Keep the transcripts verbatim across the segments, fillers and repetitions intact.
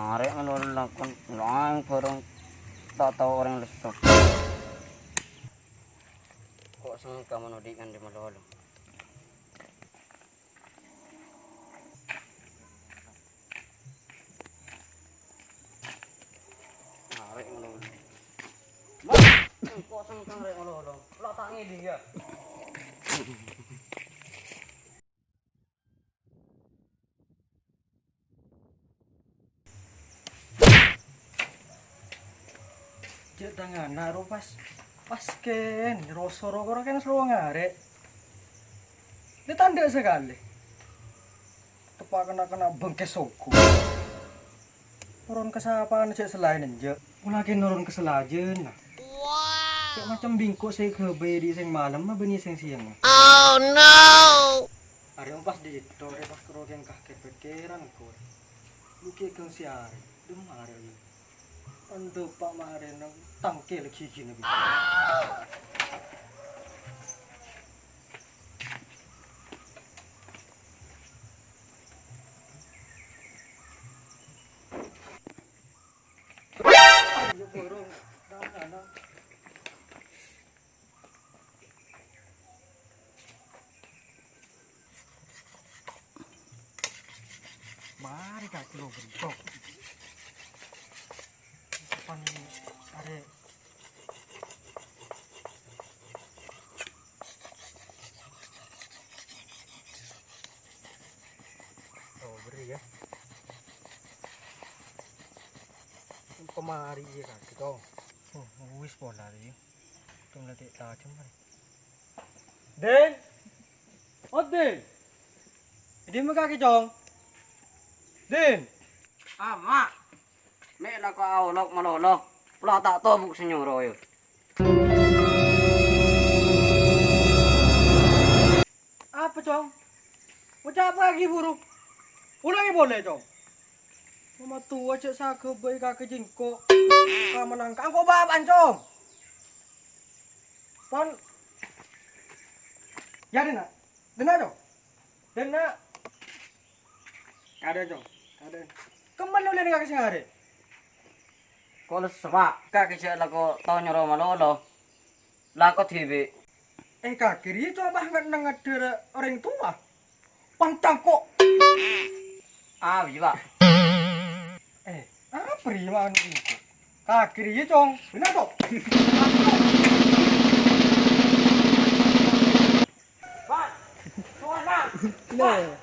Arè' malolo lakon laèn bhâreng ta' tao orèng lesso. Ko' sengka mon odi' nganḍi' malolo. Arè' malolo. Mas, ko' sengka arè' malolo. La ta' ngèḍing, yâ. Jhâ' tangana ro pas, pas kèn, ro-, soro koro kèn soro ngarè'. Lè tanḍhâ' sakalè. Teppa' kena-kena bengkes soko. Noron ka sapana jhâ' salaèn enjâ'. Pola kèn noron ka salajânna. Jhâ' macem bingko' sè ghâbây ḍi' sèng malem bânnè sèng sèyang. Arè' ompas ḍi' to, rè pas karo kèng kakè pèkkèran kor. Lu kè kèng si arè', ḍem arè' lu. Anḍu pa' marèna tangkè la ghighina bi. Ayo, borong. Nah, nah, nah. Marè kakè lo bentok. Pan arè'. Oh, beri ya. Kemari ya kakè to. Oh, wis pola ya. Tong nanti tajam kan. Din! Oh, Din! Ḍimma kakè, Cong? Din! Ama'! Mè' la ko' aolok malolo. Pola ta' tobuk sè nyoro, yâ. Apa, Cong? Ngoca' apa lagi buru? Ulangi polè, Cong. Mama tua cè' saghâbây kakè jengko. Ka menang ka engko' bapa'an, Cong. Pon. Ya, Dena. Dena, Cong. Dena. Kadhâng, Cong. Kadhâng. Kemma lo lènè kakè sè ngarè'? Ko' lesso, Pa'. Kakè jhâ' lako tao nyoro malolo. Lako dhibi'. Eh, kakè rèya coba ngen-, neng ngadhâr orèng towa. Pancangko'. Ah, iyâ, Pa'. Eh, apa rèya ma'an engko'? Kakè rèya, Cong. Bener, to? Pa'. Sowan, Pa'. Lho.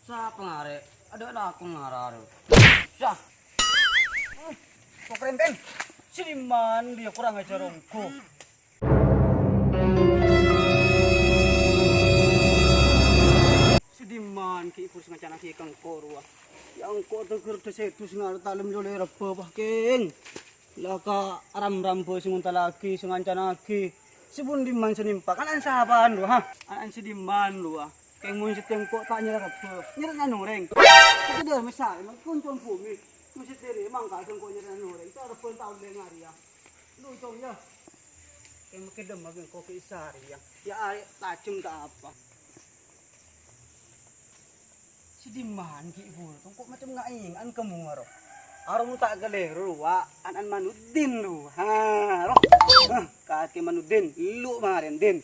Sapa ngarè'? Aḍâ' lako ngarè'. Sah. Kok renten? Sè ḍimman dia kurang ajar ongghu. Sè ḍimman ki ibu sè ngancanaghi ka engko' rowa. Ya engko' teger desedus ngarep talem nyolè rebba, Pak Keng. La ka ram-ram bhâi sè ngontallaghi, sè ngancanaghi. Sè bun ḍimman sè nempa? Kan ana'na sapaan rowa, ha? Ana'na sè ḍimman rowa? Keng mon sè engko' ta' nyarè rebba, nyarè nyanorèng. Kèdhâ mèsa, emang koncon bhumè. Mesti diri emang ka engko' nyarè nyanorèng. Ta' rebba ta' ollè ngarèya. Lu, Cong, ya. Keng makkè ḍemma engko' kè isarè, ya. Ya, arè' tajhem ta' apa. Sè ḍimman ghi' buru, tongko' macem ngaènga'an ka muwa, ro. Aro mon ta' kalèro, wa, ana'na Manuddin, ro. Ha, ro. Hah, kakè Manuddin, lu' marèn, Din.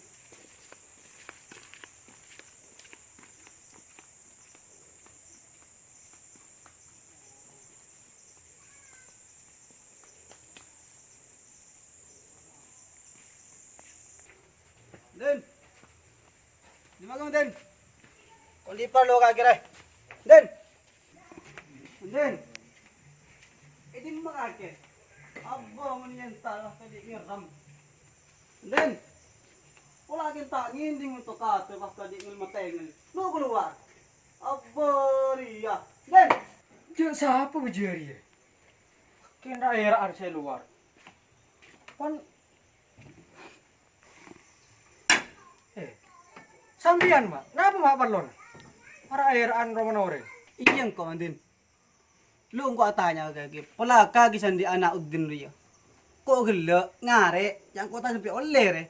Din. Ḍimma kèng, Din? Kondhi parlo kakè rè. Din. Din. È ḍimma kakè? Abbo, mon èntar, pas kadi' ngèrrem. Din. Pola kèng ta' ngèḍing onto' katè, pas kadi' ngèl-matèngèl. Lo' kalowar. Abbo rèya. Din. Jhâ' sapa bâjâ rèya? Kèng ra-èra'an sè lowar. Pon Eh, sampèyan, Ma'? Napa, Ma', parlona? Ra-èra'an romana orèng? Iyâ, engko', Din. Lu engko' atanya ka kakè, pola kakè sè anḍi' ana' Uddin rèya. Ko' ghellâ' ngarè', ya engko' ta' sampè' ollè, rè.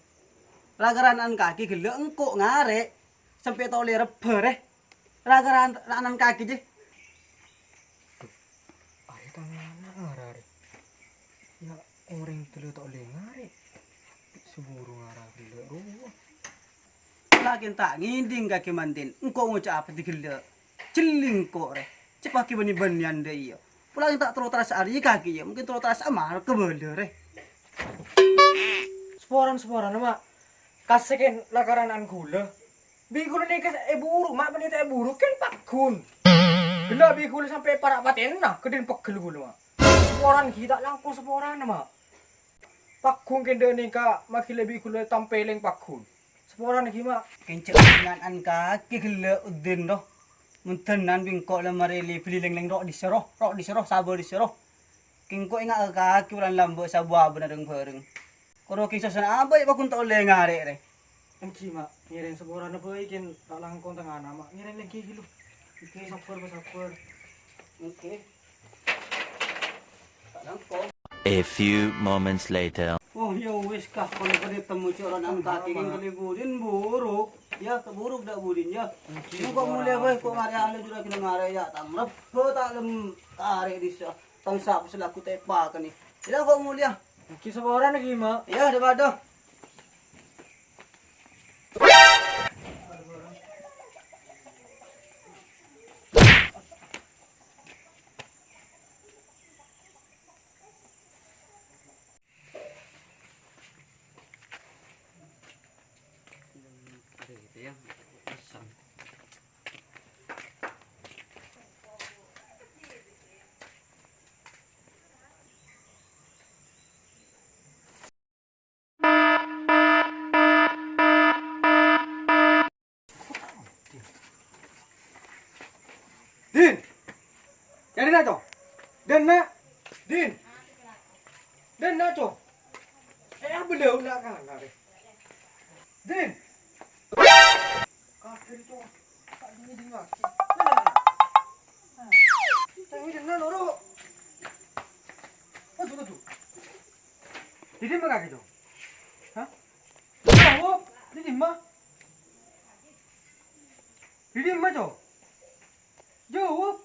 Ra-, karana kakè ghellâ' engko' ngarè', sampè' ta' ollè rebbhâ, rè. Ra-, karana kakè, jiyâ. Arè tang ana' ngarè', rè. Yâ, orèng ghellâ' ta' ollè ngarè'. Saburu ngarè' ghellâ' rowa. Polana ta' ngèdhing kakè manten, engko' ngoca' apa ghellâ'. Jhelling ko', rè. Cè' kakè bânnè-bânnèyan dâ' iyâ. Polana ta' terro terasa arèya kakè, yâ. Mungkin terro terasa amal kabâlâ, rè. Saporana, saporana, Ma'. Kasèken la karana'an ghulâ. Bi' ghulâ nèka èburu, Ma', bânnè ta' èburu, kèng pagghun. Ghellâ' bi' ghulâ sampè' para' patèna, ghâdhiyân pegghel ghulâ, Ma'. Saporana ghi' ta' langkong saporana, Ma'. Pagghun kèng dâ' nèka, ma' ghellâ' bi' ghulâ tampèlèng pagghun. Saporana ghi, Ma'. Kèng cè' ngan-ngan kakè ghellâ' uddin, roh. Mon dhânnan bi' engko' la marè li-, bâli lèng-lèng ro' dissa, roh. Ro' dissa, roh. Sabâ dissa, roh. Kèng engko' enga' ka kakè polana lambâ' sabâ abâ'na rèng-bhâreng. Koro kèng sosona abâ' yâ pagghun ta' ollè ngarè', rè. Èngghi, Ma'. Ngèrèng saporana bhâi kèng ta' langkong tengnga'na, Ma'. Ngèrèng lèngghi ghâllu. Èngghi, sabbhâr, sabbhâr. Èngghi. Ta' langkong. A few moments later. Oh, yâ wis, Ka. Polè kènè' temmo cè' oronan kakè kèng kalè budin buruk. Yâ, ka buruk dâ' budin, yâ. Èngghi, engko' molèya bhâi, engko' ngarè' alè juragina ngarè', yâ. Tang rebbhâ ta' lem karè' dissa. Tang sapa sè lagu tepa kènè'. Yâ, engko' molèya. Èngghi saporana ghi, Ma'. Yâ, dâ-bâdâ. Din! Yâ, Din, aco. Din, na'. Din. Din, na', co. Eh, apa lu nak kan, nak, eh? Din. Kafir, co. Tak dingin-dingin lagi. Nah, nah, nah. Nah. Cang ini, nah, noro. Aduh, aduh. Didi mengaki, co. Hah? Jawab, didi ma? Didi ma, co? Jawab.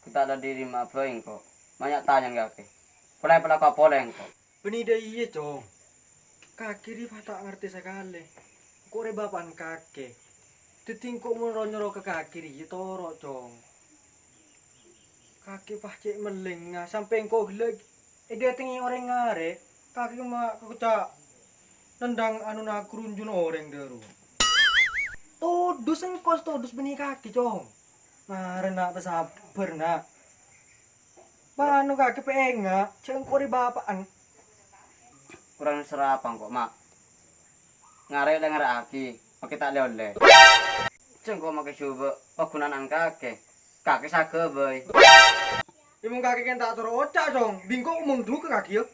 Ghun ta' dâddhi rèma bhâi engko'. Manya' tanya'an kakè. Polè palakowa polè engko'. Bânnè dâ' iyâ, Cong. Kakè rèya ta' ngartè sakalè. Engko' rèya bapa'na kakè. Dâddhi engko' mon ro-nyoro ka kakè rèya toro', Cong. Kakè pas cè' mellengnga, sampè' engko' ghellâ' èdâtengngè orèng arè, kakè ma' koca' nendang anona karunjuna orèng dâru. Todus engko' sè todus bânnè kakè, Cong. Mara, Na', pasabbhâr, Na'. Mano kakè pènga', jhâ' engko' rèya bapa'na. Korang sèrapa engko', Ma'? Ngarè' la ngarè'aghi, makè ta' lè-ollè. Jhâ' engko' makè jhubâ' paghunana'an kakè. Kakè saghâ bhâi. È, mon kakè kèng ta' toro' oca', Cong. Bi' engko' mondhuk ka kakè, yâ.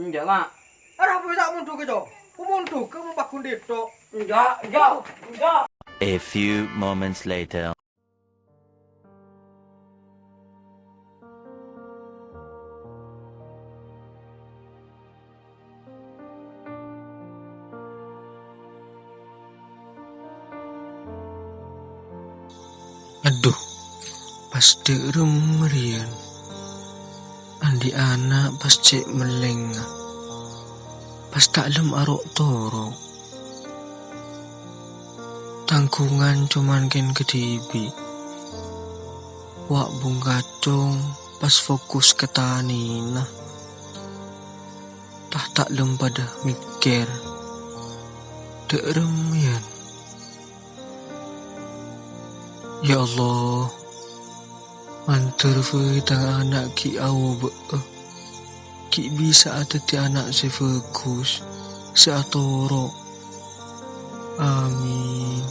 Enjâ', Ma'. Arapa ta' mondhuk, Cong? Mon mondhuk, mon paghun dhi' tok. Enjâ', enjâ', enjâ'. A few moments later. Adhu, pas dâ' remma rèya. Andi' ana' pas cè' mellengnga. Pas ta' lem aro'-toro'. Tangghungan coma kèng kadhibi'. Wa' bungkacong pas fokus ka tanèna. Pas ta' lem padâ mèkkèr. Dâ' remma yâ. Ya Allah, mandhâr bhâi tang ana' ghi' aobâ'â, ghi' bisa'a dhâddhi ana' sè bhâghus, sè atoro'. Amin.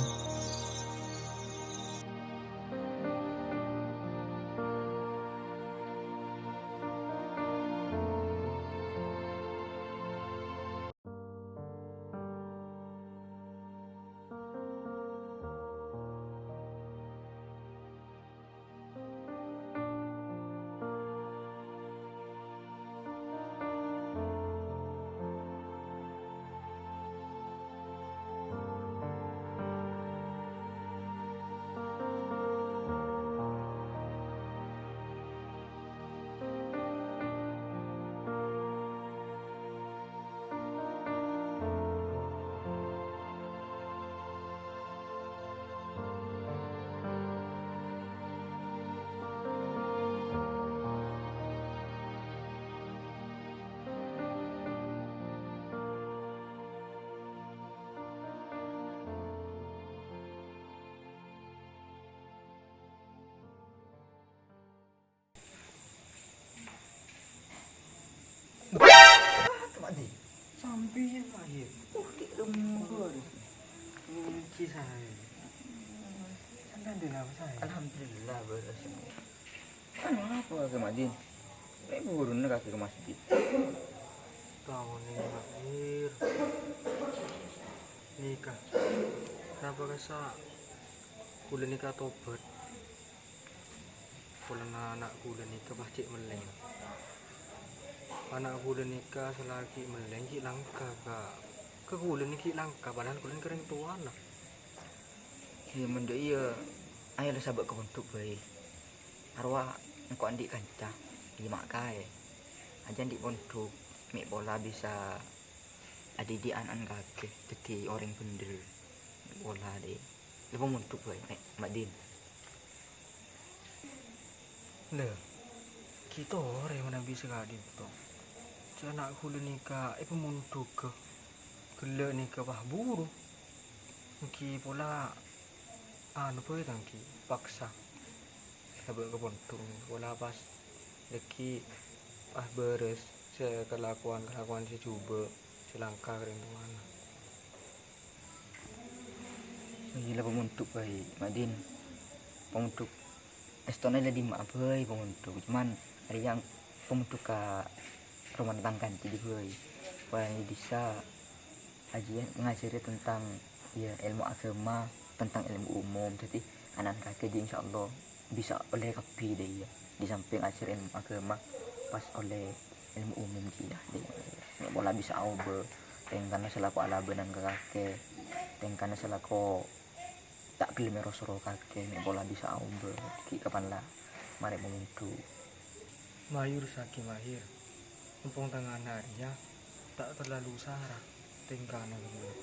Piye, Pak, yâ? Oh, dik lembur. Niki sae. Sampeyan dina apa sae? Alhamdulillah, bârâs. Anu, apa kakè, Madin? Rè buruna kakè ka masjid. Taon ini, Pak, Hir. Nika. Napa kassa' kaulâ nika tobat? Polana ana' kaulâ nika pas cè' mellèng. Ana' kaulâ nika salaghi mellèng ghi' langka ka, ka kaulâ nèka ghi' langka, padahal kaulâ nèka rèng towana. Iyâ, mon jâ' iyâ, ayo la sabâ' ka pondhuk bhâi. Arowa engko' andi' kanca, iyâ ma' kaè. Ajâ andi' pondhuk, mè' pola bisa adidik ana'-ana' kakè dhâddhi orèng bhender. Mè' pola, dhi. Lè pamondhuk bhâi, Mak, Madin. Lè, ghi' torè manabi sakadhinto. Jâ' ana' kaulâ nèka èpamondhughâ. Ghellâ' nèka pas buru. Èngghi pola, anu bhâi tang ghi' paksa. Sabâ' ka pondhuk, pola pas dhâggi' pas bârâs sè kalakowan-kalakowan sè jhubâ', sè langka ka rèng towana. Iyâ la pamondhuk bhâi, Madin. Pamondhuk èstona la dimma'a bhâi pamondhuk. Cuman, arèya pamondhuk ka romana tang kancè jiyâ bhâi. Polana bisa ajiyâ ngajhâri tentang, iyâ, èlmo aghâma, tentang èlmo umum. Dhâddhi, ana'-ana' kakè jiyâ insyaallah bisa ollè kabbhi dâ' iyâ. Di samping ajhâr èlmo aghâma, pas ollè èlmo umum jiyâ dâ' iyâ. Mè' pola bisa aobâ, tèngkana salako alabânan ka kakè, tèngkana salako ta' ghellem èro-soro kakè, mè' pola bisa aobâ, ghi' kapan la marè pamondhuk. Mayur sagi mahir, mumpung tangana arèya ta' terlalu sara tèngkana ghellem.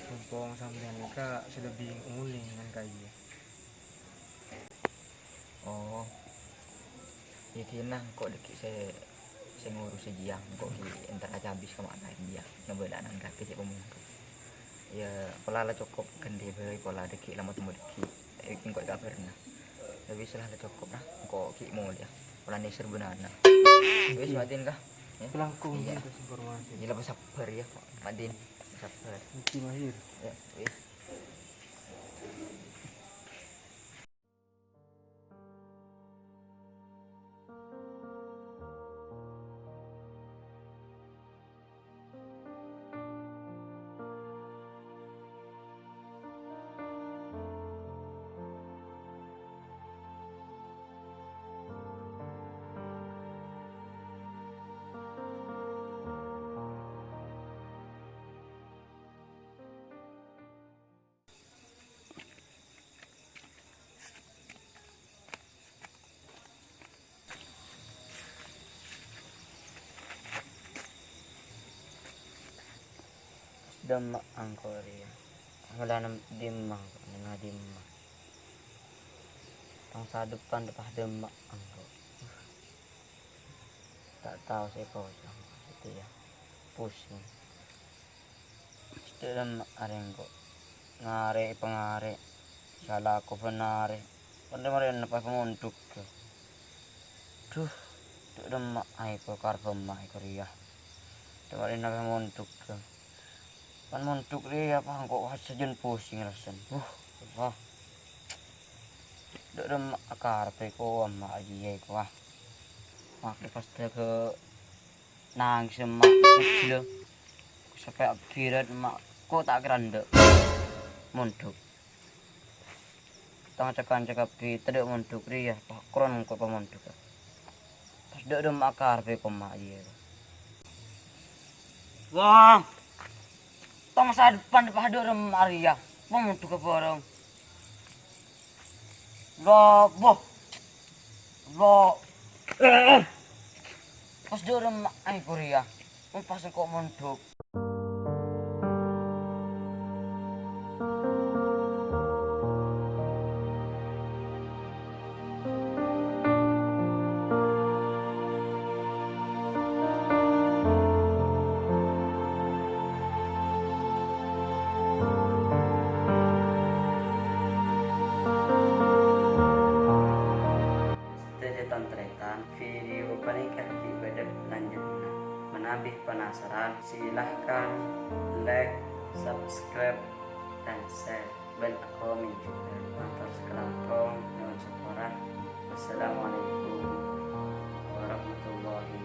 Mumpung sampèyan nèka sè lebbi onèng ngan kaè. Oh. Iyâ, dinah engko' dhâggi' sè, sè ngurus jiyâ, engko' ghi' entar acabis ka ma' kaè jiyâ, ngabâlâ'âna kakè sè pamondhuk. Iyâ, pola la cokop ghândhi bhâi, pola dhâggi' la matemmo dhâggi'. Èngghi engko' èkabhârâna. Tapè sè la cokop, nah, engko' ghi' molèya. Pola nèser bânana. Wis, Madin, kah? Yâ? Kalangkong. Iyâ. Terus informasi. Iyâ, la sabbhâr, yâ, Madin. Sabbhâr. Èngghi, Mahir. Yâ, wis. Dâmma' engko' rèya. Amalana dimma, nèng dimma. Tang sadhepan pas dâmma' engko'. Ta' tao sè èkoca'na satèya. Pusing. Sè dâ' remma' arè engko'. Ngarè' èpangarè'. Salako bân arè. Pandâ marèna pas pamondhuk. Dhu, dâ' remma' aè ko karep emma' èko rèya. Dâ' marèna pas pamondhuk. Pan mondhuk rèya pas engko' sajân pusing rassana. Huh, Allah. Dâ' remma' karep èko emma' jiyâ èko, ah. Makkè pas dâgâ nangès emma' kejjhâ. Sampè' abhirat emma' ko' ta' kèra endâ'. Mondhuk. Tang ca-kanca kabbhi tadâ' mondhuk rèya, pakron engko' pamondhughâ. Pas dâ' remma' karep èko emma' jiyâ. Wah! Tang sadhepan pas dâ' remma' rèya, pamondhughâ bhâreng. Lobo. Lo. Pas dâ' remma' èko rèya, pas engko' mondhuk. Sadhâjâ tan-tarètan, video panèka ghi' bâdâ lanjutanna. Manabi penasaran, Silahkan like, subscribe, dan share, bân akomen juga. Mator sakalangkong, nyo'on sapora. Wassalamualaikum warahmatullahi